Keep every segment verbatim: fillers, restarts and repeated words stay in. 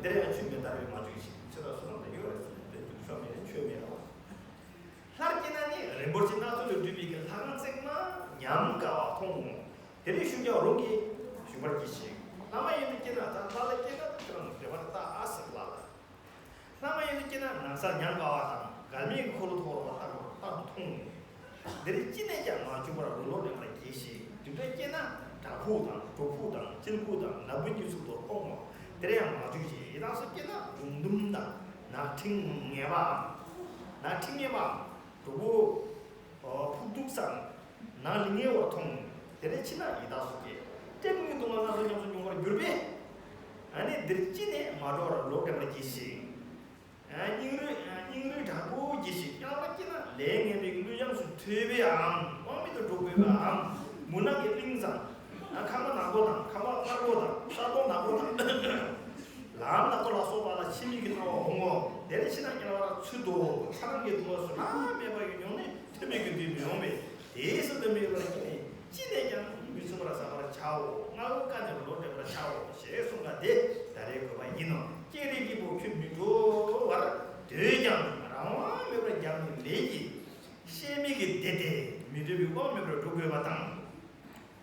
དེར་ཡང་ཆོས་མི་དར་བའི་མ་བཅོས་ཤིང་། ཆོས་དང་སུ་དང་འདྲ་ཡོད་རེད་ཟེར་ནས་དེ་འདུག་ཤོག་མེད་ཆོས་མེད་རོ། སླར་སྐྱེས་ན་ནི་རིན་པོ་ཆེ་སྣ་ཚོགས་ལས་གྲུབ་པའི་གི་ལྷ་ཁང་བརྩེགས་མ་ཉམས་དཀའ་བ་མཐོང་ངོ་། དེ་ནས་ཤུགས་ཀྱང་རང་གིས་ཞུགས་པར་གྱིས་ཤིག། ལྷ་མ་ཡིན་དུ་སྐྱེས་ན་ད་ལྷ་ལ་སྐྱེས་ན་ཁྱོད་རང་བདེ་བར་ལྟ་ཨ་ཟེར་ལ་ལ། ལྷ་མ་ཡིན་དུ་སྐྱེས་ན་ནགས་ས་ཉམས་དཀའ་བ་དང་འགལ་མེད་ཀྱི་འཁོར་ལོ་ཐོག་རོ་ལྟ་བུར་ལྟ་བུ་མཐོང་ངོ་། འདིར་ཅི་ནས་ཀྱང་མ་བཅུག་པར་རུ་ལོ་འདྲེན་པར་གྱིས་ཤིག། དུད་འགྲོ་སྐྱེས་ན་བྲག་ཕུག་དང་གྲུ་ཕུག་དང་དཔྱིད་ཕུག་དང་ནག་པོའི་གི་ཚུལ་དུ་སྤོང་ངོ་། དེར་ཡང་མ་བཅུག་ཅིག། ཡི་དྭགས་སུ་སྐྱེས་ན་གདུང་དུམ་དང་ནགས་ཁྲིང་ངེ་བའམ། ནགས་ཁྲིང་ངེ་བའམ། གྲོག་པོ། ཕུག་གདུགས་སམ། ནགས་ལི་ངེ་བར་མཐོང་། དེ་ནས་ཕྱིན་ན་ཡི་དྭགས་སུ་སྐྱེ། སྐྲན་གྱི་སྡུག་བསྔལ་སྣ་ཚོགས་ཉམས་སུ་མྱོང་བར་འགྱུར་བས། ཨ་ནི་འདིར་ཅི་ནས་མ་འགྲོ་བར་ལོ་འདྲེན་པར་གྱིས་ཤིག། སྙིང་རུས་སྙིང་རུས་དྲག་པོ་གྱིས་ཤིག། སྙིང་རུས་སྐྱིད་ན་ལས་ངན་པའི་གླུ་དབྱངས་སུ་ཐོས་པའམ་དབང་མེད་དུ་འགྲོ་དགོས་པའམ། མུན་ནག་གི་གླིང་བཟང་། ཁང་པ་ནག་པོ་དང་ཁང་པ་དམར་པོ་དང་ས་དོང་ནག་པོ་དང་། ལམ་ནག་པོ་ལ་སོགས་པ་ལ་ཕྱི་མིག་གི་སྣང་བ་འོང་ངོ་། དེ་ནས་ཕྱི་ནང་གཉིས་ལ་ཚུལ་དུ་ཚ་གྲང་གི་སྡུག་བསྔལ་སུ་ལ་མེད་པ་ཡི་མྱོང་ནས་ཐོན་མིག་གི་འདུས་མི་འོང་བས། དེའི་སྲིད་དུ་མི་ཡོང་བར་ཅི་ནས་ཅི་ནས་ཀྱང་མི་ཚུགས་པར་བཟའ་བར་བྱའོ། སྔ་བོ་ཀ་ནས་ལོ་འདྲེན་པར་བྱའོ་ཞེས་གསུངས་པ་དེ་ད་རེས་དགོས་པ་ཡིན་ནོ། ཀྱེ་རིགས་ཀྱི་བུ་ཁྱོད་མི་འགྲོ་བར་འདོད་ཀྱང་རང་དབང་མེད་པར་རྒྱག་ནས་ལས་ཀྱི་ཤེས་མིག་གི་བདེ་སྟེ་མི་འདོད་པའི་དབང་མེད་པར་འགྲོ་དགོས་པ་དང་།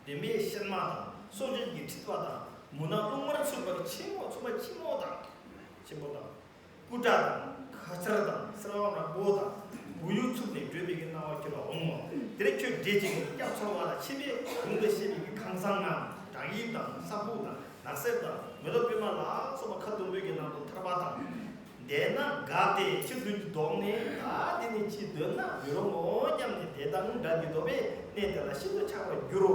བདེན་པའི་གཤེད་མ་དང་སྲོག་གཅོད་ཀྱི་ཁྲིད་པ་དང་མུན་ནག་རླུང་དམར་ཚུད་པར་ཆེན་མོ་ཚུད་པ་ཆེན་མོ་དང་། ཆེན་པོ་དང་། སྐུ་དགྲ་དང་ཁ་ཆར་དང་སེར་བ་རག་པོ་དང་བུ་ཡུག་ཚུབ་ནས་བྲོས་པའི་གི་སྣང་བ་ཁྱོད་ལ་འོང་ངོ་། དེར་ཁྱོད་བགྲེས་ཅིང་སྐྱབས་འཚོལ་བ་ལ་ཕྱིན་པས་གོང་དུ་བཤད་པའི་གི་ཁང་བཟང་ངམ་བྲག་ཡིབ་དང་ས་ཕུག་དང་ནགས་གསེབ་དང་མེ་ཏོག་པད་མ་ལ་སོགས་པ་ཁ་སྡོང་པོའི་གི་ནང་དུ་ཐར་པ་དང་། དེ་ན་དགའ་སྟེ་ཕྱིར་འདུག་ཅིག་དོགས་ནས་ད་འདི་ནས་ཅི་འདོད་ན་མི་རུང་ངོ་སྙམ་ནས་དེ་དང་འདྲ་གི་འདོད་པས་གནས་དེ་ལ་ཤིན་ཏུ་ཆགས་པར་འགྱུར་རོ།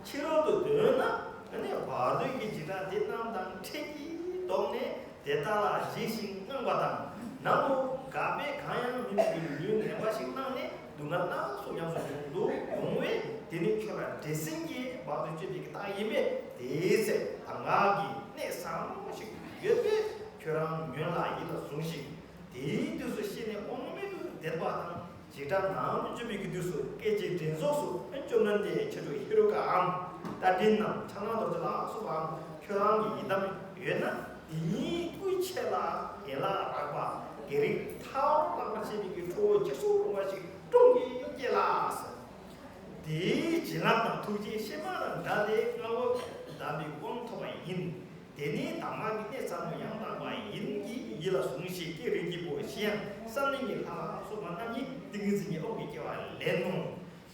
ཕྱི་རོལ་དུ་འདོད་ན་ནི་བར་དོའི་གི་འཇིགས་སྐྲག་དེ་རྣམས་དང་འཕྲད་ཀྱིས་དོགས་ནས་དེ་དག་ལ་བརྗེད་ཞིང་དངངས་པ་དང་། ནང་དུ་དགའ་བས་གང་ཡང་མིན་པའི་ལུས་ངན་པ་ཞིག་སྣང་ནས་སྡུག་བསྔལ་སྣ་ཚོགས་ཉམས་སུ་མྱོང་དུ་འོང་བས་དེ་ནི་ཁྱོད་ལ་འདྲེ་སྲིན་གྱིས་བར་དོ་གཅོད་པའི་གི་རྟགས་ཡིན་པས་དེའི་ཚེ་གདམས་ངག་གི་གནད་ཟབ་མོ་ཞིག་ཡོད་པས་ཁྱོད་རང་ཉོན་ལ་ཡིད་ལ་ཟུངས་ཤིག། དེའི་དུས་སུ་ཤེས་ནས་དབང་མེད་དུ་བདེན་པ་དང་འཇིགས་སྐྲག་ནམ་འཇོམས་པའི་དུས་སུ་སྐད་ཅིག་དྲན་རྫོགས་སུ་བཅོམ་ལྡན་འདས་ཁྱེད་ཚོ་ཧེ་རུ་ཀའམ་རྟ་མགྲིན་ནམ་ཕྱག་ན་རྡོ་རྗེ་ལ་སོགས་པའམ་ཁྱོད་རང་གི་ཡི་དམ་ཡོད་ན་དེ་ཉིད་སྐུའི་ཆེད་ལ་ཡན་ལག་རགས་པ་བགེགས་རིགས་མཐའ་བར་བརླག་པར་བྱེད་པའི་གི་ཁྲོ་བོ་འཇིགས་སུ་རུང་བ་ཞིག་བཀྲོངས་ཀྱིས་སྐྱེ་ལ། དེའི་བྱིན་རླབས་དང་ཐུགས་རྗེ་གཤེད་མ་དང་འདྲ་སྟེ་སྔ་ལོ་བདག་པའི་དབང་ཐོབ་པ་ཡིན། དེ་ནི་གདམས་ངག་གི་གནད་ཟབ་མོ་ཡང་དག་པ་ཡིན་གྱི་ཡིད་ལ་ཟུངས་ཤིག། ཀྱེ་རིགས་ཀྱི་བུ་གཞན་ཡང་བསམ་གླིང་གི་ལྷ་ལ་སོགས་པ་རྣམས་ནི་ཏིང་ངེ་འཛིན་གྱི་དབང་གིས་སྐྱེ་བ་ལེན་ནོ།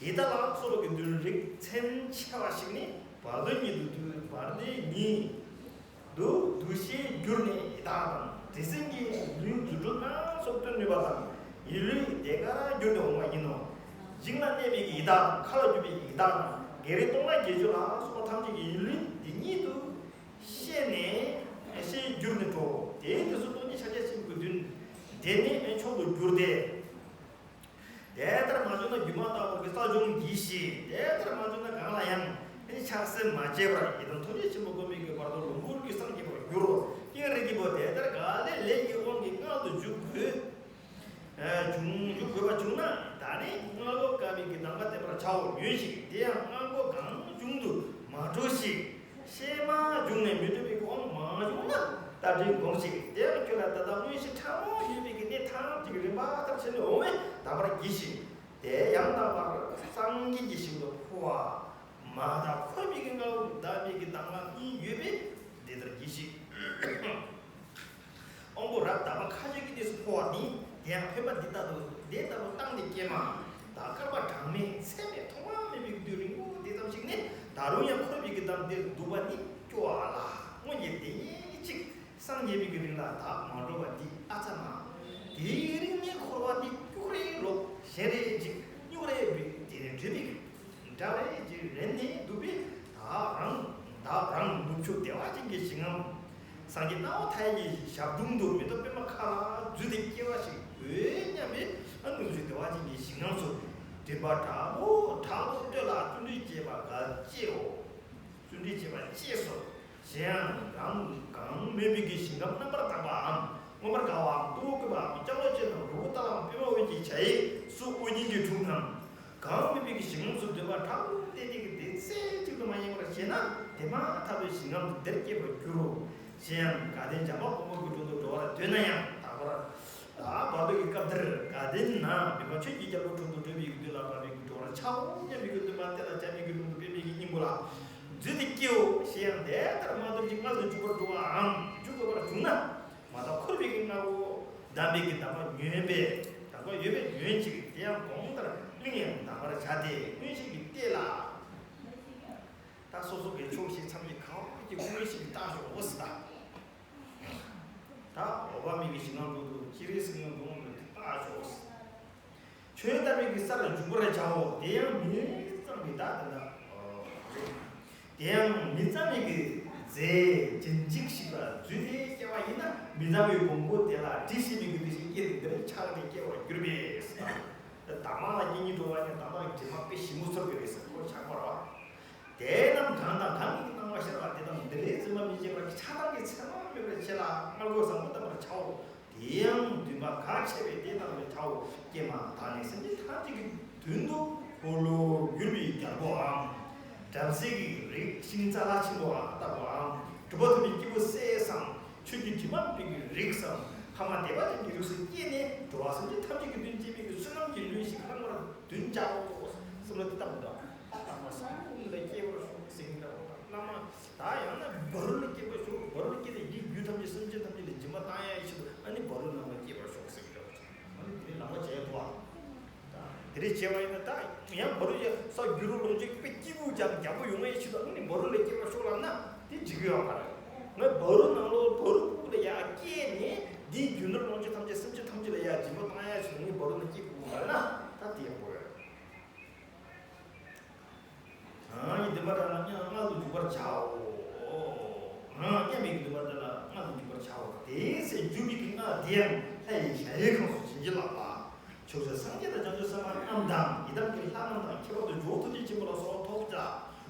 ཡི་དྭགས་ལ་སོགས་པ་གི་མདུན་རིགས་ཚན་ཆེ་བ་ཞིག་ནི་བར་དོ་ཉིད་དུ་འདུ་བར་དོ་ཉིད་དུ་འདུ་ཤེས་གྱུར་ནས་ཡི་དྭགས་དང་འདྲེ་སྲིན་གྱི་ལུས་རྫུ་འཕྲུལ་སྣ་ཚོགས་སྟོན་ནུས་པ་དང་ཡིད་ལུས་ཟློས་གར་གྱུར་ཏེ་འོང་བ་ཡིན་ནོ། ཞིང་ལ་གནས་པའི་ཡི་དྭགས་དང་མཁའ་ལ་རྒྱུ་བའི་ཡི་དྭགས་དང་བགེགས་རིགས་སྟོང་ཕྲག་བརྒྱད་ཅུ་ལ་སོགས་པ་ཐམས་ཅད་ཀྱི་ཡིད་ལུས་འདི་ཉིད་དུ་ཤེས་ནས་ཤེས་གྱུར་ནས་འགྲོ། དེའི་དུས་སུ་སྟོང་ཉིད་ཕྱག་རྒྱ་ཆེན་པོའི་མདུན་དེ་ནི་མཆོག་ཏུ་གྱུར་ཏེ། དེ་ལྟར་མ་བྱུང་ན་སྒྱུ་མ་ལྟ་བུར་གྱི་རྩ་སྦྱོང་གྱིས་ཤིག། དེ་ལྟར་མ་བྱུང་ན་གང་ལ་ཡང་ཆགས་སེམས་མ་བྱས་པར་ཡི་དམ་ཐུགས་རྗེ་ཆེན་པོ་བསྒོམ་པའི་གི་བར་དུ་ལོངས་སྐུ་གི་སངས་རྒྱས་པར་འགྱུར་རོ། ཀྱེ་རིགས་ཀྱི་བུ་དེ་ལྟར་ག་ལས་ལས་ཀྱི་དབང་གིས་མངལ་དུ་འཇུག་དགོས། བྱུང་འཇུག་དགོས་པ་བྱུང་ན་ད་ནི་མངལ་སྒོ་བཀག་པའི་གི་གདམས་ངག་བསྟེན་པར་བྱའོ། ཉོན་ཞིག། དེ་ཡང་མངལ་སྒོ་གང་བྱུང་དུ་མ་འགྲོ་ཞིག། གཤེད་མ་བྱུང་ནས་མི་འགྲོ་བའི་དབང་མ་བྱུང་ན་རྟ་མགྲིན་སྒོམས་ཤིག། དེ་ཡང་ཁྱོད་ལ་ད་ལྟ་མངོན་ཤེས་ཕྲ་མོ་ཡོད་པའི་གི་གནས་ཐམས་ཅད་ཀྱི་རིམ་པ་ལྟར་བྱས་ནས་འོང་བས་གདམས་པར་གྱིས་ཤིག། དེ་ཡང་དག་པར་སངས་རྒྱས་ཀྱི་ཞིང་དུ་འཕོ་བ། མ་དག་འཁོར་བའི་གི་མངལ་དུ་བདག་མེད་ཀྱི་གདམས་ངག་གཉིས་ཡོད་པས་འདི་ལྟར་གྱིས་ཤིག། དབང་པོ་རབ་དག་པ་ཁ་ཆེ་གི་གནས་སུ་འཕོ་བ་ནི་དེ་ཡང་འཕེན་པ་འདི་ལྟ་བུ་འདི་ལྟ་བུ་བཏང་སྟེ་སྐྱེས་མ་དང་སྐལ་པ་གྲངས་མེད་ཚད་མེད་ཐོག་མ་མེད་པའི་དུས་རིང་པོ་འདི་ཙམ་ཞིག་ནི་ད་རུང་ཡང་འཁོར་བའི་གི་གདམས་འདིར་འདུག་པ་ནི་སྐྱོ་བ་ལ་སྔོན་གྱི་དེ་ཉིད་ཅིག་སངས་རྒྱས་པའི་གི་རིང་ལ་བདག་མ་འགྲོ་བ་འདི་ཨ་ཙ་མ། དེའི་རིང་ནི་འཁོར་བ་འདི་སྐྱུག་རེ་ལོག་གཞན་རེ་འཇིག་སྨྱུག་རེ་འབུད་དེ་ནི་འདྲེ་མིག་འདྲ་བའི་རྗེས་རན་ནས་འདུག་པས་ད་རང་ད་རང་ནུབ་ཕྱོགས་བདེ་བ་ཅན་གྱི་ཞིང་ངམ། སངས་རྒྱས་སྣང་བ་མཐའ་ཡས་ཀྱི་ཞབས་དྲུང་དུ་མེ་ཏོག་པད་མ་ཁ་ལ་འཛུལ་ཏེ་སྐྱེ་བ་ཞིག་དགོས་སྙམ་པའི་ནུབ་ཕྱོགས་བདེ་བ་ཅན་གྱི་ཞིང་ངམ་སུ་མགྲིན་པ་དྲག་པོ་དྲག་པོ་བསྟོད་ལ་བརྩོན་འགྲུས་བསྐྱེད་པ་གལ་ཆེའོ། བརྩོན་འགྲུས་བསྐྱེད་པ་གཅེས་སོ། གཞན་ཡང་རང་གང་མེད་པའི་གི་ཞིང་ཁམས་རྣམ་པར་དག་པའམ་མངོན་པར་དགའ་བའམ་སྟོབས་བཀོད་པའམ་ལྕང་ལོ་ཅན་དང་རོལ་པོ་ཏ་ལའམ་པད་མ་འོད་ཀྱི་བྱ་ཡིས་སུ་དབུ་རྙིང་གི་དྲུང་ངམ། གང་མེད་པའི་གི་ཞིང་ཁམས་སུ་འདོད་པ་དྲག་ཏུ་བརྟས་ཏེ་གི་དེ་ཚེ་གཅིག་ཏུ་མ་ཡེངས་པར་བྱས་ན་དེ་མ་ཐག་པའི་ཞིང་ཁམས་དུ་དེར་སྐྱེས་པར་འགྱུར་རོ། གཞན་ཡང་དགའ་ལྡན་འཇམ་དཔལ་དཔའ་བོ་གི་ ཡོད་ན་ཡང་དག་པར་ད་བར་དོ་གི་སྐབས་འདིར་དགའ་ལྡན་ན་མི་ཕམ་ཆོས་ཀྱི་རྒྱལ་པོ་དྲུང་དུ་བགྲོད་པའི་དུས་ལ་བབ་པའི་འགྲོ་བར་བྱའོ་སྙམ་པའི་འདུན་པ་དེ་ལ་བྱམས་པའི་ལྷུན་པོ་པདྨའི་སྙིང་པོ་ལ་བརྫུས་ཏེ་སྐྱེའོ་ཞེས་ཡང་དེ་ལྟར་མ་ཐོབ་ཀྱི་མངལ་དུ་འཇུག་པར་འགྲོ་བའམ་འཇུག་དགོས་པར་བྱུང་ན། མ་དག་འཁོར་བའི་མངལ་འོ། གདམས་པའི་གདམས་པ་ཉོན་པས་གདམས་པ་ཡོད་པས་ཉོན་ཅིག་དེ་ཡང་གོང་ལྟར་གླིང་ཡང་གདམས་པར་བྱ་སྟེ་མངོན་ཤེས་ཀྱིས་བལྟས་ལ། ད་སོ་སོ་གི་ཕྱོགས་བཞི་མཚམས་བཞི་གང་བ་ཀྱི་མངོན་ཤེས་ཀྱིས་བལྟ་ཞོག་ཟེར་ད། ད་འོག་མིན་གྱི་ཞིང་ཁམས་དྲུག་ཏུ་སྤྱན་རས་གཟིགས་དངོས་གྲུབ་དེ་བལྟ་ཞོག་ཟེར། ཆོས་བསྟན་པའི་གི་སར་འཇུག་པར་བྱའོ། དེ་ཡང་མི་གཙང་བའི་ད་དེ་འདྲ། དེ་ཡང་མི་གཙང་བའི་གི་རྫས་ཅན་ཅིག་ཞིག་ལ་བརྫུས་ཏེ་སྐྱེ་བ་ཡིན་ན་མི་གཙང་བའི་གོང་བུ་དེ་ལ་དྲི་ཞིམ་པའི་གི་དེ་བཞིན་སྐྱེ་དེ་འདིར་ཆགས་ཏེ་སྐྱེ་བར་འགྱུར་བས། ད་དམག་ལ་སྐྱེ་ཉིད་འགྲོ་བ་ནི་དམག་གི་དྲི་མ་དཔེ་ཞིམ་པོ་ཚོར་གི་རེད་ཟེར་ཁོ་ཆགས་པ་རེད་བ། དེ་རྣམས་གང་དང་གང་གིས་སྣང་བ་ཤར་བ་དེ་དང་འདི་ལས་འཛིན་པ་མི་བྱེད་པར་ཆགས་སྡང་གི་མཚན་མ་མེད་པར་བྱས་ལ་མངལ་སྒོ་བཟང་པོ་བཏབ་པར་བྱའོ། དེ་ཡང་འདུན་པ་གལ་ཆེ་བས་དེ་བཏབ་པར་བྱའོ། ཀྱེ་མ་བདག་ནི་སེམས་ཅན་ཐམས་ཅད་ཀྱི་དོན་དུ་འཁོར་ལོ་བསྒྱུར་བའི་རྒྱལ་པོའམ། བྲམ་ཟེ་གི་རིགས་ཤིང་ཙ་ལ་ཆེན་པོ་ལྟ་བུའམ། གྲུབ་པ་ཐོབ་པའི་སྐྱེས་བུ་སྲས་སམ། ཆོས་ཀྱི་དྲི་མ་མེད་པའི་རིགས་སམ། ཕ་མ་དད་པ་ཅན་གྱི་རིགས་སུ་སྐྱེས་ནས་འགྲོ་བ་སེམས་ཅན་ཐམས་ཅད་ཀྱི་དོན་བྱེད་པའི་བསོད་ནམས་ཀྱི་ལུས་ཤིག་བླང་བར་འདུན་བྱའོ། བསམ་བློ་དེ་བཏང་དང་། བླ་མ་སངས་རྒྱས་ལ་སྐྱེ་བར་ཤོག་ཟེར་གྱི་འདྲ་བོ་དང་བླ་མ། ད་ཡང་ན་བ་རུ་ལ་སྐྱེ་བར་ཤོག་བ་རུ་ལ་སྐྱེས་ཏེ་ཡིད་རྒྱུད་ཐམས་ཅད་སེམས་ཅན་ཐམས་ཅད་ལ་སྦྱིན་པ་བཏང་ཡ་ཡི་ཆེད་དུ་ཨ་ནི་བ་རུ་ནང་ལ་སྐྱེ་བར་ཤོག་ཟེར་གྱི་འདྲ་བོ་ཅིག་ཨ་ནི་དེ་ནི་ལམ་པ་བྱས་འདུག་ཨ། ད་དེ་རེད་བྱས་པ་ཡིན་ན་ད་ཡང་བ་རུ་ཡ་ས་རྒྱུ་རུ་ལོངས་སྤྱོད་དཔེ་སྐྱིད་པོ་ཅང་རྒྱག་པོ་ཡོང་ཡ་ཡི་ཆེད་དུ་ཨ་ནི་བ་རུ་ལ་སྐྱེ་བར་ཤོག་ལབ་ན་དེ་འགྲིག་གི་ཡོད་མ་རེད། ང་བ་རུ་ནང་ལོགས་བ་རུ་ཕུག་ལ་ཡ་སྐྱེས་ནས་འདིའི་རྒྱུ་ནོར་ལོངས་སྤྱོད་ཐམས་ཅད་སེམས་ཅན་ཐམས་ཅད་ལ་ཡ་སྦྱིན་པ་བཏང་ཡ་ཆེད་དུ་ངས་བ་རུ་ནང་སྐྱེ་དགོས་མ་རེད་ན་ད་དེ་ཡག་པོ་རེད། ཨ་ནི་འདུན་པ་དེ་ལ་མངལ་དུ་འཇུག་པར་བྱའོ། ཨ་སྙམ་པའི་འདུན་པ་དེ་ལ་མངལ་དུ་འཇུག་པར་བྱའོ། དེའི་ཚེ་འཇུག་པའི་མངལ་དེ་ཡང་ལྷ་ཡི་གཞལ་ཡས་ཁང་སུ་བྱིན་གྱིས་བརླབས་པ། ཕྱོགས་བཅུའི་སངས་རྒྱས་དང་བྱང་ཆུབ་སེམས་དཔའ་རྣམས་དང་ཡི་དམ་གྱི་ལྷ་རྣམས་དང་ཁྱད་པར་དུ་ཇོ་བོ་ཐུགས་རྗེ་ཆེན་པོ་ལ་གསོལ་བ་ཐོབ་ཅིག་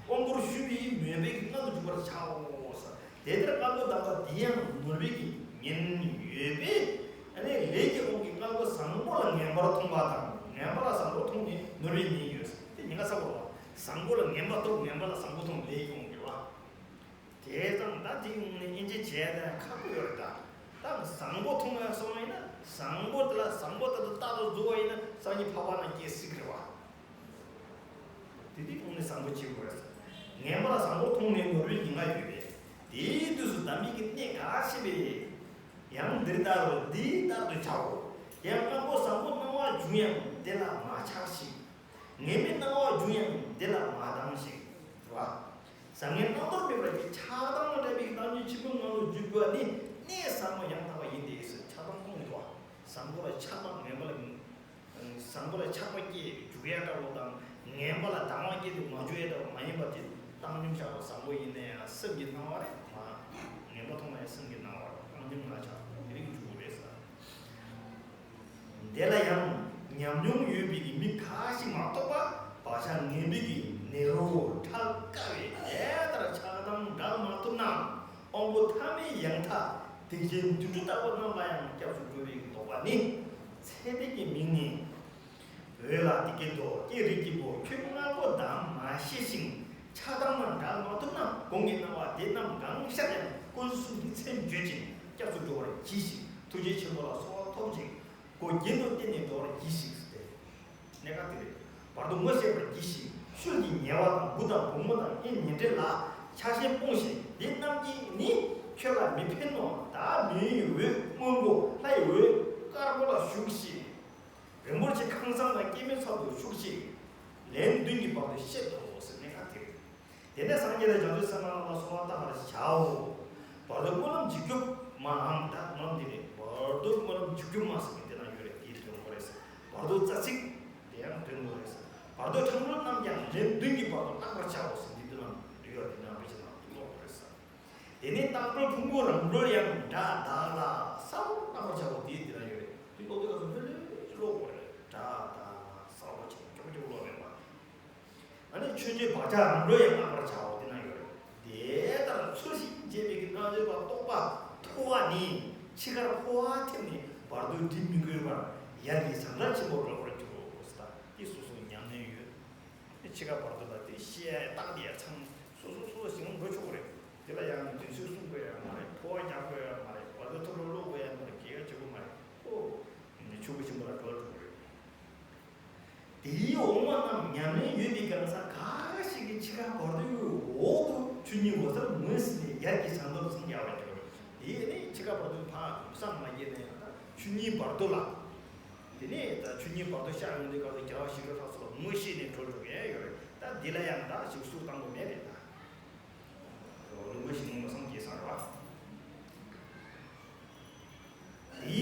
དབང་བསྐུར་ཞུས་པས་མོས་པའི་མངལ་དུ་འཇུག་པར་བྱའོ། དེ་ལྟར་མངལ་སྒོ་གདམས་པ་འདི་ཡང་ནོར་བུའི་གི་ཉེན་ཡོད་པས། ཨ་ནི་ལས་ཀྱི་དབང་གིས་མངལ་སྒོ་བཟང་པོ་ལ་ངན་པར་མཐོང་བ་དང་ངན་པ་ལ་བཟང་པོ་མཐོང་ནས་ནོར་བུའི་ཉེན་ཡོད། དེ་ཉེན་ཁ་ཚ་པོ་རེད་བ། བཟང་པོ་ལ་ངན་པ་མཐོང་ངན་པ་ལ་བཟང་པོ་མཐོང་ལས་ཀྱི་དབང་གིས་རེད་བ། དེ་ཙང་ད་དེ་ཡོང་ནས་དབྱེ་འབྱེད་བྱས་ཏེ་ཁག་པོ་ཡོད་རེད་ད། ད་བཟང་པོ་མཐོང་ཡ་སོང་བ་ཡིན་ན་བཟང་པོ་དེ་ལ་བཟང་པོ་ལྟར་དུ་རྟག་ཏུ་འཛུལ་བ་ཡིན་ན་སང་ཉིན་འཕགས་པ་ན་སྐྱེ་སྲིད་ཀྱི་རེད་བ། དེ་དུས་ཁོང་ནི་བཟང་པོ་བྱེད་དགོས་རེད། ངན་པ་ལ་བཟང་པོ་མཐོང་ནས་ནོར་བུའི་ཉེན་ཁ་ཡོད་པས། དེའི་དུས་སུ་གདམས་པའི་གི་གནད་འགག་ཆེ་བས། ཡང་འདི་ལྟར་འདི་ལྟར་དུ་བྱའོ། ཡང་སྔ་མོ་བཟང་པོ་སྣང་བ་བྱུང་ཡང་དེ་ལ་མ་ཆགས་ཤིག་ངན་པའི་སྣང་བ་བྱུང་ཡང་དེ་ལ་མ་སྡང་ཞིག་རེད་བ། བཟང་ངན་སྣང་དོར་མེད་པར་གྱི་ཆགས་སྡང་དང་བྲལ་བའི་གི་བཏང་སྙོམས་ཆེན་པོའི་ངང་ལ་འཇུག་པ་ནི་གནས་ཟབ་མོ་ཡང་དག་པ་ཡིན་ཏེ་ཟེར་ཆགས་སྡང་སྤོང་གི་འདུག་བ། བཟང་པོ་ལ་ཆགས་པ་ངན་པ་ལ། བཟང་པོ་ལ་ཆགས་པ་སྐྱེས་འཇུག་ཡ་འདྲ་བོ་དང་ངན་པ་ལ་སྡང་བ་སྐྱེས་ཏེ་མ་འཇུག་ཡ་འདྲ་བོ་མ་ཡིན་པ་དེ་བཏང་སྙོམས་བཞག་པ་བཟང་པོ་ཡིན་ན་ཡང་སེམས་ཀྱི་སྣང་བ་རེད་མ། ངན་པ་མཐོང་ན་ཡང་སེམས་ཀྱི་སྣང་བ་རེད་བཏང་སྙོམས་ལ་ཆགས་དེ་རིགས་འཇུག་དགོས་རེད་ཟེར། དེ་ལ་ཡང་ཉམས་མྱོང་ཡོད་པའི་གི་མི་ཁ་ཞིག་མ་གཏོགས་པ་བག་ཆགས་ངན་པའི་གི་ནད་རོ་ཁྲག་དཀར་བས་དེ་ལྟར་ཆགས་སྡང་དགག་མ་ཐུབ་ན་དབང་པོ་ཐ་མའི་ཡང་མཐའ་ཐེག་ཆེན་དུད་འགྲོ་ལྟ་བུ་རྣམས་ལ་ཡང་སྐྱབས་སུ་འགྲོ་བའི་གི་དོགས་པ་ནི། ཚེ་འདས་ཀྱི་མིང་ནི། འོད་ལ་དེ་སྐད་དོ། ཀྱེ་རིགས་ཀྱི་བུ་ཁྱོད་སྔ་པོ་དང་མ་ཤེས་ཤིང་ཆགས་སྡང་ལ་འགག་མ་ཐུབ་ན་གོང་གི་སྣང་བ་དེ་རྣམས་གང་ཤར་ཡང་སྐུ་གཟུགས་ཀྱི་མཚན་བརྗོད་ཅིང་སྐྱབས་སུ་འགྲོ་བར་གྱིས་ཤིག་ཐུགས་རྗེ་ཆེན་པོ་ལ་གསོལ་བ་ཐོབ་ཅིང་སྒོ་རྒྱན་དུ་བསྟེན་ནས་འགྲོ་བར་གྱིས་ཤིག་ཟེར་ཏེ། གནད་འགག་དེ་རེད། བར་དུ་ངོ་ཤེས་པར་གྱིས་ཤིག་ཤུལ་གྱི་ཉེ་བ་དང་བུ་དང་བུ་མོ་དང་གཉེན་ཉེ་འབྲེལ་ལ་ཆགས་ཞེན་སྤོངས་ཤིག་འདི་རྣམས་ཀྱིས་ནི་ཁྱོད་ལ་མི་ཕན་ནོ། བདག་མིའི་འོད་སྔོན་པོ་ལྷའི་འོད་དཀར་པོ་ལ་ཞུགས་ཤིག་རིན་པོ་ཆེ་ཁང་བཟང་དང་སྐྱེད་མོས་ཚལ་དུ་ཞུགས་ཤིག་ལན་བདུན་གྱི་བར་དུ་བཤད་དོ་ཟེར་གནད་འགག་དེ་རེད། དེ་ནས་སངས་རྒྱས་དང་བྱང་ཆུབ་སེམས་དཔའ་རྣམས་ལ་གསོལ་བ་བཏབ་པར་བྱའོ། བར་དུ་སྨོན་ལམ་འཇིགས་སྐྱོབ་མའམ་ད་སྨོན་ལམ་འདི་རེད། བར་དུ་སྨོན་ལམ་འཇིགས་སྐྱོབ་མ་ཟེར་མཁན་དེ་ན་ཡོད་རེད། དེའི་དོན་གོ་རེད་ཟེར། བར་དུ་རྩ་ཚིག་དེ་ཡང་དོན་གོ་རེད་ཟེར། བར་དུ་ཁྲ་འགྲོལ་རྣམས་ཀྱང་ལན་བདུན་གྱི་བར་དུ་བརླག་པར་བྱའོ་ཟེར་འདི་དོན་ཡོད་རེད། དེ་ན་དཔེ་ཆ་ནང་དུ་ཀློག་དགོས་རེད་ཟེར། དེ་ནས་རྟག་འགྲོལ་ཕུང་པོ་རང་གྲོལ་ཡང་དགྲ་བདག་ལ་གསལ་པོར་བརླག་པར་བྱའོ། དེ་དེ་ན་ཡོད་རེད། དེ་ཀློག་དུས་སྐབས་སུ་ལྷོད་ལྷོད་ཀློག་དགོས་རེད། དགྲ་བདག་ལ་གསལ་པོ་བྱས་ཀྱོག་ཀྱོག་ཀློག་མེད་པ། ཨ་ནི་ཆོས་འབྱོར་བག་ཆགས་རང་གྲོལ་ཡང་བརླག་པར་བྱའོ་དེ་ན་ཡོད་རེད། དེ་ལྟར་ཚུལ་བཞིན་བྱས་པའི་གི་སྣང་ཚུལ་པ་རྟོག་པ་མཐོ་བ་ནི་འཆི་ཁར་འཕོ་བ་ཐེབས་ནས་བར་དོའི་དྲི་མི་དགོས་པར་ཡར་གྱི་ཟང་ཟིང་ཆེན་པོར་འགྲོ་བར་འགྱུར་རོ་ཟེར། ད་དེ་སོ་སོའི་ཉམས་ལེན་ཡོད། དེ་འཆི་ཁ་བར་དོ་ལ་དེ་ཤེས་ཡ་རྟགས་དེ་ཡ་ཚང་སོ་སོ་སོ་སོ་ཞིང་འགྲོ་ཆོག་གི་རེད། དེ་ལ་ཡང་དུས་ཚོད་སྲུང་དགོས་ཡ་མ་རེད། འཕོ་བ་རྒྱག་དགོས་ཡ་མ་རེད། བར་དོའི་ཐོག་ལ་ཀློག་དགོས་ཡ་མ་རེད། ནས་ཡོད་པའི་གང་ཟག་ག་ཞིག་གིས་འཆི་ཁ་བར་དོའི་འོག་ཏུ་ཆོས་ཉིད་འོད་གསལ་ངོས་ཟིན་ནས་ཡར་གྱི་བྱང་སྡོམ་སངས་རྒྱ་བར་འགྱུར། དེ་ནས་འཆི་ཁ་བར་དོའི་ཕར་བསམ་མ་བརྒྱབ་ནས་ཡང་ད་ཆོས་ཉིད་བར་དོ་ལ། དེ་ནས་ད་ཆོས་ཉིད་བར་དོ་ཤར་ཡོང་དུས་སྐབས་སུ་རྒྱལ་བ་ཞི་ཁྲོ་ལྷ་སོགས་ལ་ངོ་ཤེས་ནས་གྲོལ་འགྲོ་མཁན་ཡོད་རེད། ད་འདི་ལ་ཡང་ད་ཞིག་གསུར་བཏང་དགོས་མེད་རེད་ད། ལུང་པ་ཞིག་ངོ་མ་སངས་རྒྱས་ས་རེད་བ། དེའི་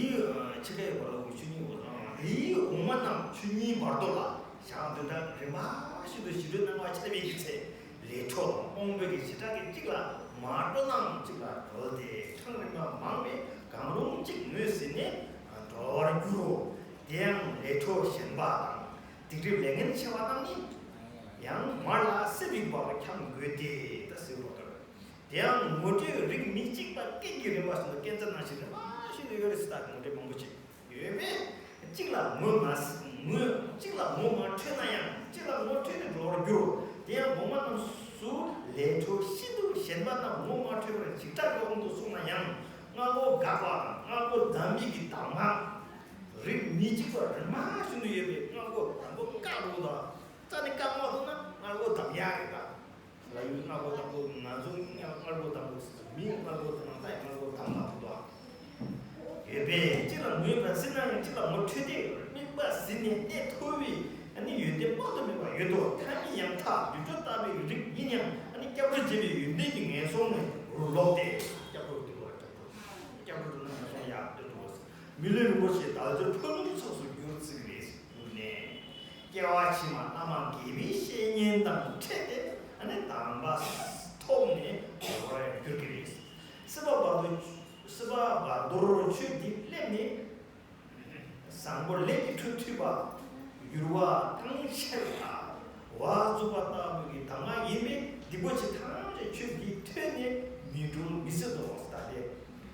འཆི་ཁའི་བར་དུ་ཆོས་ཉིད་འོད་གསལ། དེའི་འོག་མ་རྣམས་ཆོས་ཉིད་བར་དོ་ལ་ཞག་བདུན་ཕྲག་རིམ་པ་བཞིན་དུ་ཞི་ཁྲོའི་སྣང་བ་ཆ་མེད་ཀྱི་ཚེ། ལས་འཕྲོ་དང་དབང་པོ་གི་བྱེ་བྲག་གིས་གཅིག་ལ་མ་གྲོལ་ནའང་གཅིག་ལ་གྲོལ་ཏེ། འཕྲང་རིམ་པ་མང་བས་གང་རུང་གཅིག་ངོས་ཟིན་ནས་གྲོལ་བར་འགྱུར་རོ། དེ་ཡང་ལས་འཕྲོ་ཞན་པ་དང་སྡིག་སྒྲིབ་ལས་ངན་ཆེ་བ་རྣམས་ནི་ཡང་མར་ལ་སྲེད་པའི་བག་འཁྱམ་དགོས་ཏེ། ད་ཟེར་བ་ལྟར། དེ་ཡང་ངོ་སྤྲོད་རིགས་མི་གཅིག་པ་སྐད་ཀྱི་རིམ་པ་བཞིན་དུ་སྐད་ཆ་ནང་བཞིན་རིམ་པ་བཞིན་དུ་ཡོད་རེད་ཟེར། ད་ངོ་སྤྲོད་མང་པོ་ཞིག་ཡོད་པས། གཅིག་ལ་ངོ་མ་ངོ་གཅིག་ལ་ངོ་མ་འཕྲོད་ན་ཡང་གཅིག་ལ་ངོ་འཕྲོད་དེ་འགྲོ་བར་འགྱུར་རོ། དེ་ཡང་གོང་མ་རྣམས་སུ་ལས་འཕྲོ་ཤིན་ཏུ་ཞན་པ་རྣམས་ངོ་མ་འཕྲོད་པར་འཇིགས་སྐྲག་གི་དབང་དུ་སོང་ན་ཡང་། སྔ་རྒོལ་འགགས་པ་དང་སྔ་རྒོལ་བསྡམས་པའི་གི་གདམས་ངག་རིགས་མི་གཅིག་པ་རིམ་པ་བཞིན་དུ་ཡོད་པས། སྔ་རྒོལ་དང་པོ་བཀག་འགྲོ་དང་། རྩ་ནས་བཀག་མ་ཐུབ་ན་སྔ་རྒོལ་བསྡམས་ཡག་རེད་ད། ལ་ཡུལ་སྔ་རྒོལ་དང་པོ་ང་ཚོ་སྔ་རྒོལ་དང་པོ་མིའི་སྔ་རྒོལ་དང་ནང་ལྟ་ཡི་སྔ་རྒོལ་དང་དང་པོ་དང་ཡོད་པས། གཅིག་ལ་ངོས་མ་ཟིན་ན་ཡང་གཅིག་ལ་ངོ་འཕྲོད་དེ་དམིགས་པ་ཟིན་ནས་གནས་ཐུབ་པའི་ཨ་ནི་ཡོན་ཏན་དཔག་ཏུ་མེད་པ་ཡོད་དོ། ཐ་མི་ཡང་དག་དུད་འགྲོ་ལྟ་བུའི་རིགས་ཡིན་ཡང་ཨ་ནི་སྐྱབས་འགྲོ་བྱེད་པའི་ཡོན་ཏན་གྱི་ངན་སོང་ནས་ལོག་སྟེ། སྐྱབས་འགྲོ་དུད་འགྲོ་སྐྱབས་འགྲོ་སྐྱབས་འགྲོ་དུ་ན་ངན་སོང་ཡག་སྟོན་འགྲོ་བ། མི་ལུས་རིན་པོ་ཆེ་བདག་འཛིན་ཕུང་པོའི་ཚོགས་སུ་གྱུར་ཚིག་རེད། གྱུར་ནས། སྐྱེ་བ་ཕྱི་མ་བླ་མ་དགེ་བའི་བཤེས་གཉེན་དང་འཕྲད་དེ་ཨ་ནི་དམ་པ་ཐོབ་ནས་འགྲོ་བར་འགྱུར་གྱི་རེད། སྲིད་པ་བར་དོ། སྲིད་པ་བར་དོར་ཆོས་འདི་སླེབས་ནས། བཟང་པོ་ལས་ཀྱི་འཕྲོ་མཐུད་པ། འགྱུར་བ་བཏང་ཕྱིར་ལ་བ་བཙུགས་པ་ལྟ་བུ་གི་གདམས་ངག་ཡིན་པས། སྡིག་པོ་ཆེ་ཐམས་ཅད་ཆོས་འདི་ཐོས་ནས་མི་འགྲོ་མི་སྲིད་དོ། ད་དེ་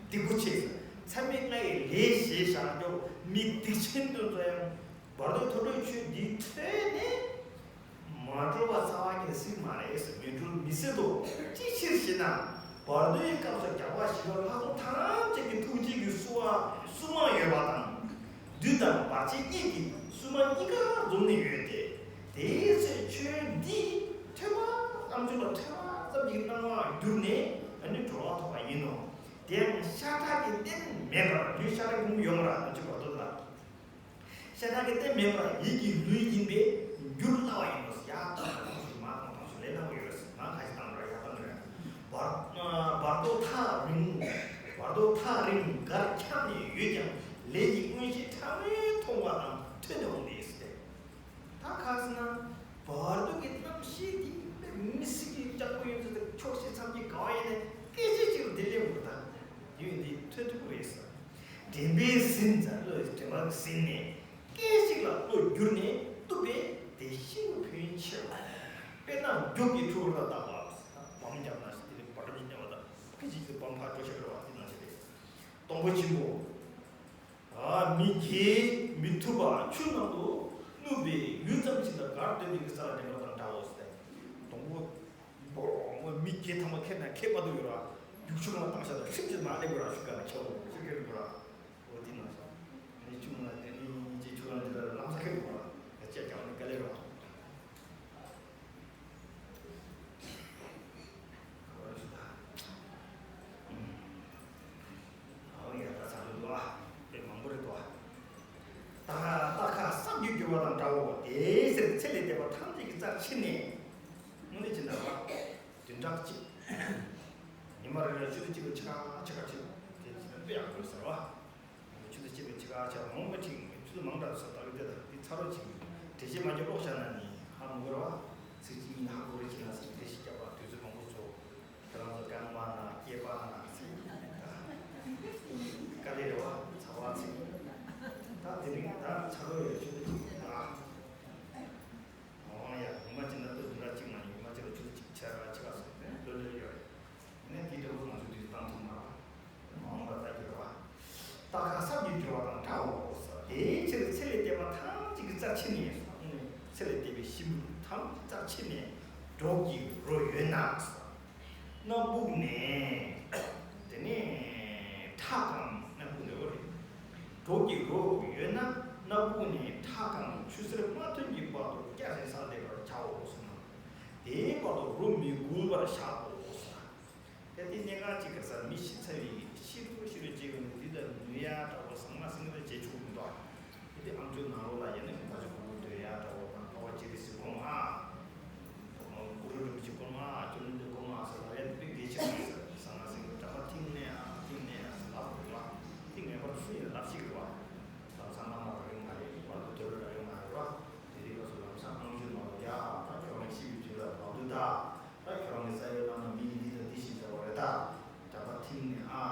སྡིག་པོ་ཆེ། མཚམས་མེད་ལྔ་ཡི་ལས་བྱས་བཞག་མགྱོགས་མི་སྡིག་ཆེན་དོན་ཚོ་ཡང་། བར་དོའི་ཐོ་འགྲོའི་ཆོས་འདི་ཐོས་ནས། མ་གྲོལ་བ་རྩ་བ་ཉིད་སྲིད་མ་རེད། མི་གྲོལ་མི་སྲིད་དོ། ཅི་ཕྱིར་ཞེ་ན། བར་དོའི་སྐབས་སུ་རྒྱལ་བ་ཞི་བ་ལྷ་ཚོགས་ཐམས་ཅད་ཀྱི་ཐུགས་རྗེ་གི་བསུ་བ་བསུ་མ་ཡོད་པ་དང་། བདུད་དང་བར་ཆད་གཉིས་ཀྱིས་བསུ་མ་གཉིས་ཀ་འཛོམས་ནས་ཡོད་དེ། དེའི་ཚེ་ཆོས་འདི་ཐོས་པ་ཙམ་ཆོས་ལ་ཐོས་པ་ཙམ་གྱི་སྣང་བ་གྱུར་ནས་ཨ་ནི་གྲོལ་བ་ཐོབ་པ་ཡིན་ནོ། དེ་ཡང་ཤ་ཁྲག་གི་རྟེན་མེད་པར། ལུས་ཤ་ཁྲག་གི་ཡོང་བ་ར་ཨ་ཅི་བར་དོ་ལ། ཤ་ཁྲག་གི་རྟེན་མེད་པར་ཡིད་ཀྱི་ལུས་ཡིན་པས་འགྱུར་སླ་བ་ཡིན་ནོ། ཡར་བཏང་བ་དང་ཞུ་མར་བཏང་བ་དང་ཞུ་ལས་སྣ་བོ་ཡོད་རེད། མར་ཁ་ཅིག་བཏང་ར་ཡར་བཏང་རེད། བར་བར་དོ་ཐག་རིང་། བར་དོ་ཐག་རིང་གར་འཁྱམས་ནས་ཡོད་ཀྱང་ལས་ཀྱི་མངོན་ཤེས་ཕྲ་མོས་མཐོང་བ་དང་ཐོས་ནས་འོང་དེ་ཟེར། ད་ཁ་སང་བར་དོ་གི་རྣམ་ཤེས་འདི་མི་སྲིད་ཀྱི་ལྕགས་པོ་ཡོད་ཚད་ཕྱོགས་བཞི་མཚམས་ཀྱི་ག་བ་ཡིན་ནས་སྐད་ཅིག་ཅིག་ལ་འདི་སླེབས་འགྲོ། ད་ཡོད་འདི་ཐོས་ཐུབ་ཀྱི་རེད་ཟེར། དྲན་པས་ཟིན་ཙམ། བློས་དྲན་པ་ཟིན་ནས་སྐད་ཅིག་ལ་བློ་བསྒྱུར་ནས་བཏུབ་པས་དེ་ཤིན་ཏུ་ཕན་ཆེ་བ། དཔེར་ན་རྒྱུག་གི་འཁྲུལ་པ་ལ་བརྟག་པ། བམ་བརྒྱབ་ན་དེ་ལས་བར་མི་རྙེད་པ་དང་སྐད་ཅིག་ལ་བམ་ཕར་འགྲོ་ཤེས་པ་རེད་བ། དེ་ནང་བཞིན་རེད། སྡོང་པོ་ཆེན་པོ། མི་འགྱེལ་མི་ཐུབ་པ་ཆུ་ནང་དུ་བསྣུབས་པའི་ཡུད་ཙམ་ཞིག་ལ་གར་སྟོན་པའི་གི་ས་ལ་འདྲེན་པ་དང་འདྲའོ་ཟེར། སྡོང་པོ་མི་འགྱེལ་ཐང་པ་ཁེར་ན་ཁེ་པ་དུ་ཡོད་ར། རྒྱུག་ཆུ་ནང་བཏང་ཤ་དང་ཁྲིམས་ཀྱི་མ་སླེབས་དགོས་ར། ཤུགས་ཀ་ན་ཁྱེར་འོང་ཤུགས་ཀ་རིག་དགོས་ར། འོ་དེ་ན་ནི་ཆུ་ནང་ལ་དེ་ནི་ཅི་ཆུ་ནང་འདི་ལ་ལམ་ས་ཁེར་དགོས་ར། ཅེས་ཀྱང་ནི་དཀའ་ལས་ར། ཨོ་ཡ། ད་ཚར་འདུག་ཨ། དཔེ་མང་པོ་རེད་འདུག་ཨ། ད་རྟ་ཁ་སྲབ་ཀྱིས་བསྒྱུར་བ་དང་འདྲའོ། དེའི་ཕྱིར་ཚེ་ལས་འདས་པ་ཐམས་ཅད་ཀྱི་རྩར་ཕྱིན་ནས། དངོས་གནས་ཅི་འདྲ་བ། བདུན་ཕྲག་གཅིག་ཉི་མ་རེ་རེར་ཆུ་ཚོད་གཅིག་ལ་ཕྱེད་ཀ་ཕྱེད་ཀ་ཕྱེད་ཀ་དེ་དཔེ་ཡག་པོ་ཟེར་བ། ཆུ་ཚོད་གཅིག་ལ་ཕྱེད་ཀ་ཕྱེད་ཀ་མང་པོ་ཅིག་ཆུ་ཚོད་མང་དྲགས་སོ། ད་གི་དེ་དང་དེ་ཚར་རོ་ཅིག་འགྲེལ་བཤད་མ་བརྒྱབ་ཀློག་བཞག་ན་ནི་ཧ་མི་གོ་ར་བ། ཚིག་གཅིག་གཉིས་ཧ་གོ་རེ་བྱེད་ན་ཟེར་འགྲེལ་བཤད་བརྒྱབ་པ་དུས་ཚོད་མང་པོ་འཚོགས། ཁྱེད་རང་ཚོ་རྐང་པ་ན་སྐེད་པ་ན་ཚིག་དཀའ་ལས་རེད་བ། ཚ་བ་ཚིག་ད་དེ་རིང་ད་ཚ་བ་ཡོད་ཆུ་ཚོད་གཅིག་ལ། འོ་ཡ། ཉི་མ་གཅིག་ན་ཏོག་བདུན་ཕྲག་གཅིག་མ་ཡིན། ཉི་མ་གཅིག་ལ་ཆུ་ཚོད་གཅིག་ཕྱེད་ཀ་ཕྱེད་ཀ་སོང་ནས་ལོ་ལོ་ཡོད་རེད། ནས་དེའི་འབྲས་བུ་ང་ཚོས་དུས་བཏང་ཐུབ་མ་རེད། མ་འོངས་པ་ལྟ་རྒྱུ་རེད་བ། རྟ་ཁ་སྲབ་ཀྱིས་བསྒྱུར་བ་དང་འདྲའོ། དེའི་ཕྱིར་ཚེ་ལས་འདས་པ་ཐམས་ཅད་ཀྱི་རྩར་ཕྱིན་ནས། ཚེ་ལས་འདས་པའི་གཤིན་པོ་ཐམས་ཅད་རྩར་ཕྱིན་ནས་འབྲོག་གི་རོ་ཡོད་ན། སྣ་བུག་ནས། དེ་ནས་ཁྲག་གམ་སྣ་བུག་ནས་འོ་རེད། འབྲོག་གི་རོ་ཡོད་ན། སྣ་བུག་ནས་ཁྲག་གང་ཆུ་སེར་མ་ཐོན་གྱི་བར་དུ་བསྐྱར་ཟིན་ས་འདེབས་པར་བྱའོ་གསུངས་ན། དེའི་བར་དུ་རོ་མི་འགུལ་བར་བཞག་གོ་གསུངས། དེ་དེ་གནད་འགག་ཅིག་ག་ས་མི་ཤི་ཚར་བའི་ཤི་རུ་ཤི་རུ་བྱེད་ཀྱི་འདི་ལྟར་ནུས་ཡ་འདྲ་བོ་ཟང་མ་ཟིང་ངེ་བྱེད་ཆོག་མི་འདུག་དེ་དེ་ཨམ་ཅོག་ནང་ལོགས་ལ་ཡིན་ན་ད་ཅི་གུ་གུ་སྡོད་ཡ་འདྲ་བོ་དང་ཁ་བ་ཅི་རིགས་སུ་གོ་མ། ཀུ་རུ་རིན་པོ་ཆེ་སྐོར་མ་ཨ་ཅོ་ནི་འདི་སྐོར་མ་ཟེར་ལབ་ཡ་དེ་དཔེ་གལ་ཆེན་པོ་ཟེར་ཟང་ང་ཟིང་གི་འདྲ་མ་ཐིང་ནས་ཨ་ཐིང་ནས་ཨ་ཟེར་ལབ་དགོས་ལ། ཐིང་ངེས་པར་སུ་ཡིན་ལབ་ཤེས་དགོས་པ། ཟང་ཟང་ང་མ་ར་ཡོང་མ་རེད་བར་དུ་དོལ་ལ་ཡོང་མ་རེད་བ། དེ་རིགས་ལ་སོ་ལམ་སང་ཨང་ཞུ་ནོར་ཡ་ད་ཁྱོད་རང་ཤི་བའི་དུས་ལ་བར་དུ་ད་ད་ཁྱོད་རང་གི་ས་ཡོད་ལ་ན་མི་གི་འདི་དང་འདི་ཞིག་བྱ་བ་རེད་ད། འདྲ་མ་ཐིང་ནས་ཨ་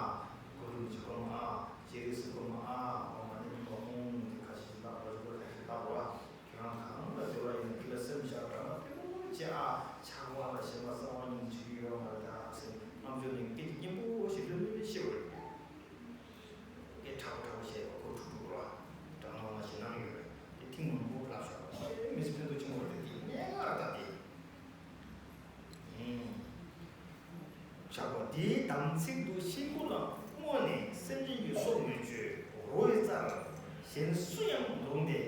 ཀུ་རུ་རིན་པོ་ཆེ་སྐོར་མ་ཨ་ཅེ་རིགས་སུ་སྐོར་མ་ཨ་འོ་མ་ནི་མི་བ་མོང་དེ་ཁ་ཤས་ལབ་པ་ཞིག་ཁ་ཤས་ལབ་རོ། ཁྱེད་རང་གང་ལ་འབྲེལ་བ་ཡིན་ན་དེ་ལ་སེམས་བཞག་དྲ་མ་དེ་མོ་བྱེད་ཨ་ཆགས་པ་ལ་ཞེན་པ་རྩ་བ་ཉིད་ཅིག་ཡོད་མ་རེད་ད་ཟེར་རྣམ་དཔྱོད་ནས་སྐད་ཆ་སྙན་པོ་ཞིག་ལྷོད་ལྷོད་བཤད་པ་རེད། སྐད་ཁྲ་བོ་ཁྲ་བོ་བཤད་པ་ཁོ་ཁྲུག་ཁྲུག་རོ། དྲང་སྣང་མ་ཞིག་གནང་ཡོད་རེད་དེ་ཐེངས་མང་པོ་ལབ་ཤག་པ་མི་ཚེ་ཕན་ཐོགས་ཆེན་པོ་རེད་དེ་གནད་འགག་རེད་ད་དེ། ཆགས་པ་དེའི་དམ་ཚིག་ཏུ་གཤིན་པོ་ལ་བསྔོས་ནས་སེམས་ཅན་གྱི་སྲོག་མི་གཅོད་རོ་ཡི་རྩར་གཞན་སུ་ཡང་འདོང་སྟེ་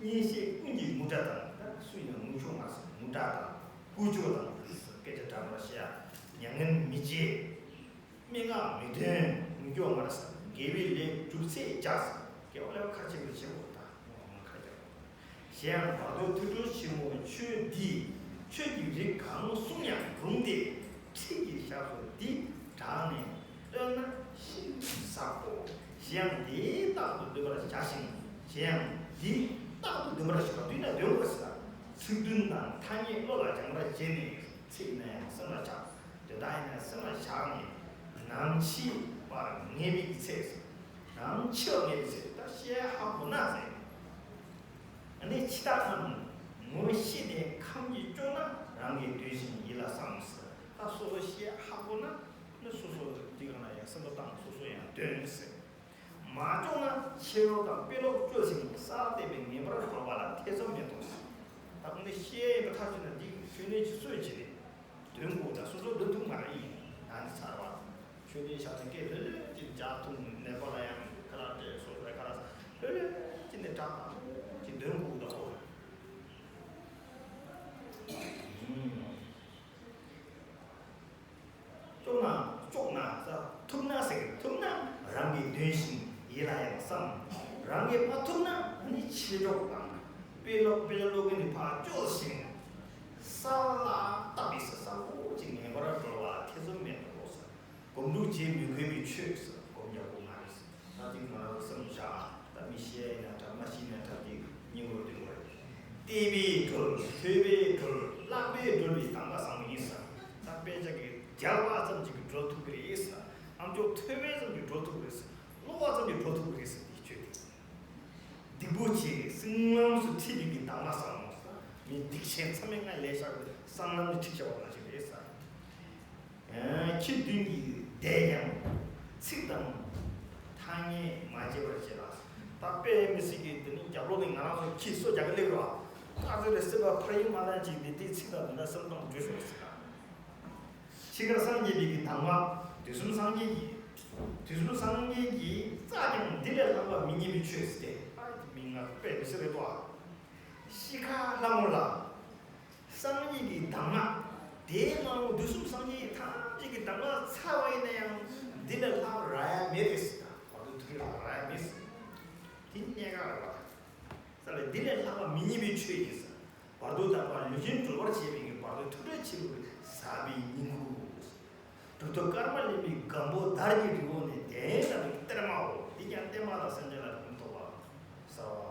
གཉེན་བཤེས་ཀུན་གྱི་ངུ་སྒྲ་དང་། ད་སུ་ཡང་ངུ་ཆོག་མ་ཟེར་ངུ་སྒྲ་དང་ཀུ་ཅོ་དང་སྐད་ཆ་འདྲ་མར་བཤད་མྱ་ངན་མི་བྱེད། སྨྲེ་སྔགས་མི་འདོན་ངུ་སྐྱོ་མར་ཟེར་དགེ་བའི་ལས་སྒྲུབ་ཚེ་བྱ་ཟེར་དགེ་བ་ལས་ཁ་ཆེ་བའི་ཆེ་བོ་དང་ངུ་མ་ཁ་རྒྱབ། གཞན་ཡང་བར་དོའི་ཐུགས་སྤྲུལ་ཆེན་མོ་ཆོས་འདི། ཆོས་ཀྱི་རིགས་གང་གསུང་ཡང་རུང་སྟེ། ཁྲིད་ཀྱི་ཞབས་སུ་འདི་དྲངས་ནས་བཏོན་ན་ཤིན་ཏུ་ཟབ་བོ། གཞན་ཡང་འདི་རྟག་ཏུ་འདོན་པར་བྱ་ཞིང་། གཞན་ཡང་འདི་རྟག་ཏུ་འདོན་པར་བྱ་བ་འདོན་ན་འདོན་དགོས་ཟེར། ཚིག་བདུན་དང་ཐ་སྙད་བློ་ལ་སྦྱང་བར་བྱས་ནས་ཚིག་ན་ཡང་སེམས་ལ་བྱ། དོན་དག་ཡིན་ན་སེམས་ལ་བཞག་ནས་ནམ་འཆི་བར་ངེས་པའི་ཚེ། ནམ་འཆི་བར་ངེས་པའི་ཚེ་ད་ཤི་ཡ་ཧ་གོ་ན་ཟེར། ཨ་ནི་འཆི་བདག་རྣམས་ངོ་ཤེས་ནས་ཁམས་ཀྱིས་སྐྱོ་ན་རང་གིས་འདོན་ཞིང་ཡིད་ལ་བསམ་ཟེར། ད་སོ་སོ་ཤི་ཡ་ཧ་གོ་ན་ནི་སོ་སོ་འདི་ག་ན་ཡང་སེམས་པ་བཏང་སོ་སོ་ཡང་འདོན་ཟེར། མ་སྐྱོ་ན་མཆེ་རོ་དང་དཔེ་ཀློག་སྤྱོད་ཅིང་ས་ལ་བལྟས་པས་ངེས་པར་གྲོལ་བ་ལ་ཐེ་ཚོམ་མེད་དོ། ད་ཁོང་ནི་ཤི་ཡ་ཡིན་པ་ཐག་ཆོད་ན་འདི་ཤི་ནས་ཅི་སོས་ཅི་རེད། འདོན་དགོས་ད་སོ་སོ་འདོན་ཐུབ་མ་རེད་ཡིན་ད་ནི་ཚར་བ། ཆོས་ལྡན་ཞག་ནས་སྐད་ལྷོད་ལྷོད་ཀྱིས་འཇག་ཐུང་ནད་པ་ལ་ཡང་ཁ་ལག་སྤྲད་སོ་སོའི་ཁ་ལག་ལྷོད་ལྷོད་ཀྱིས་ནས་དྲག་དང་ཀྱིས་འདོན་དགོས་ད་ཨོ། ལྕོགས་ན་ལྕོགས་ན་ས་ཐུབ་ན་ཟེར་གི་ཐུབ་ན་རང་གིས་འདོན་ཞིང་ཡིད་ལ་ཡང་བསམ། རང་གིས་མ་ཐུབ་ན་ནི་ཆེ་མཆོག་དང་དཔེ་ཀློག་དཔེ་ཆ་ཀློག་མཁན་ནི་ཕར་བཅོལ་ཞིང་ས་ལ་བཏབ་པའི་ས་ས་ལོ་ཅིག་ངེས་པར་གྲོལ་བ་ཐེ་ཚོམ་མེད་པར་ལོག་ས། སྒོམ་སྒྲུབ་བྱེད་མི་དགོས་པའི་ཆོས་ཟེར་སྒོམ་རྒྱག་དགོས་མ་རེད་ཟེར། ད་དེ་ང་རང་ཚོ་སེམས་བཞག་ད་མི་ཤི་ཡ་ཡིན་ན་འདྲ་མ་ཤི་ན་འདྲ་དེ་སྙིང་པོར་འདོན་དགོས་རེད། བལྟས་པས་གྲོལ་ཐོས་པས་གྲོལ་བཀླགས་པས་གྲོལ་བའི་གདམས་ངག་བཟང་པོ་ཡིན་ཟེར། ད་དཔེ་ཆ་གི་རྒྱག་པ་ཙམ་གྱིས་གྲོལ་ཐུབ་ཀྱི་རེད་ཟེར། ཨམ་ཅོག་ཐོས་པས་ཙམ་གྱིས་གྲོལ་ཐུབ་ཀྱི་རེད་ཟེར། ཀློག་པ་ཙམ་གྱིས་གྲོལ་ཐུབ་ཀྱི་རེད་ཟེར། དེ་ཆོས་དེ། སྡིག་པོ་ཆེ་སྲིན་ལམ་སུ་ཁྲིད་པའི་གི་གདམས་ངག་བཟང་པོ་ཟེར། མི་སྡིག་ཆེན་མཚམས་མེད་ལྔ་ལས་ཤར་བའི་སྲང་ལམ་ནས་ཁྲིད་བྱ་བ་ནང་བཞིན་རེད་ཟེར། ཁྱི་བདུན་གྱིས་བདས་ཀྱང་ཚིག་དང་ཐ་སྙད་མ་བརྗེད་པར་བྱེད་ལ། ད་དཔེ་མི་སྲིད་ཀྱི་འདི་ནི་རྒྱབ་ལོགས་ནས་ང་རང་ཚོ་ཁྱི་སོ་རྒྱག་གི་སླེབས་རོགས། ཀ་ཚོད་རེ་སྲིད་པ་ཕར་ཡིན་མ་ལ་ཅིག་འདི་དེའི་ཚིག་དང་འདི་འདྲ་སེམས་གཏོང་འགྲོས་ཤོག་ཟེར། འཆི་ཁ་སངས་རྒྱས་པའི་གི་གདམས་ངག་དུས་གསུམ་སངས་རྒྱས་ཀྱི། དུས་གསུམ་སངས་རྒྱས་ཀྱི་རྩ་ཀྱང་འདི་ལས་ལྷག་པ་མི་རྙེད་པའི་ཆོས་ཟེར་ཏེ། ཨ་ནི་མི་ང་དཔེ་མི་སྲིད་རེད་དོ། ཤི་ཁ་ལྷ་མོ་ལ། སངས་རྒྱས་ཀྱི་གདམས་ངག་དེའི་ནང་དུས་གསུམ་སངས་རྒྱས་ཀྱི་ཐམས་ཅད་ཀྱི་གདམས་ངག་ཚར་བ་ཡིན་ན་ཡང་འདི་ལས་ལྷག་རག་ཡ་མེད་རེད་ཟེར། བར་དུ་ཐུག་རེ་ལྷག་རག་ཡ་མེད་ཟེར། དེ་གནད་འགག་རེད་བ། ས་ལས་འདི་ལས་ལྷག་པ་མི་རྙེད་པའི་ཆོས་ཡིན་ཟེར། བར་དོ་དམ་པ་ལུས་ཅན་གྲོལ་བར་བྱེད་པའི་བར་དོའི་ཐུགས་སྤྲོས་ཆེན་པོས་ཟབ་པའི་སྙིང་ཁུ། གྲུབ་ཐོབ་ཀརྨ་གླིང་པའི་སྒམ་པོ་དར་གྱི་རི་བོ་ནས་གདན་ས་པའི་གཏེར་མའོ། འདི་ཀྱང་བརྟན་མ་དང་སེམས་ཅན་ལ་ཕན་ཐོགས་པ། ས་བ་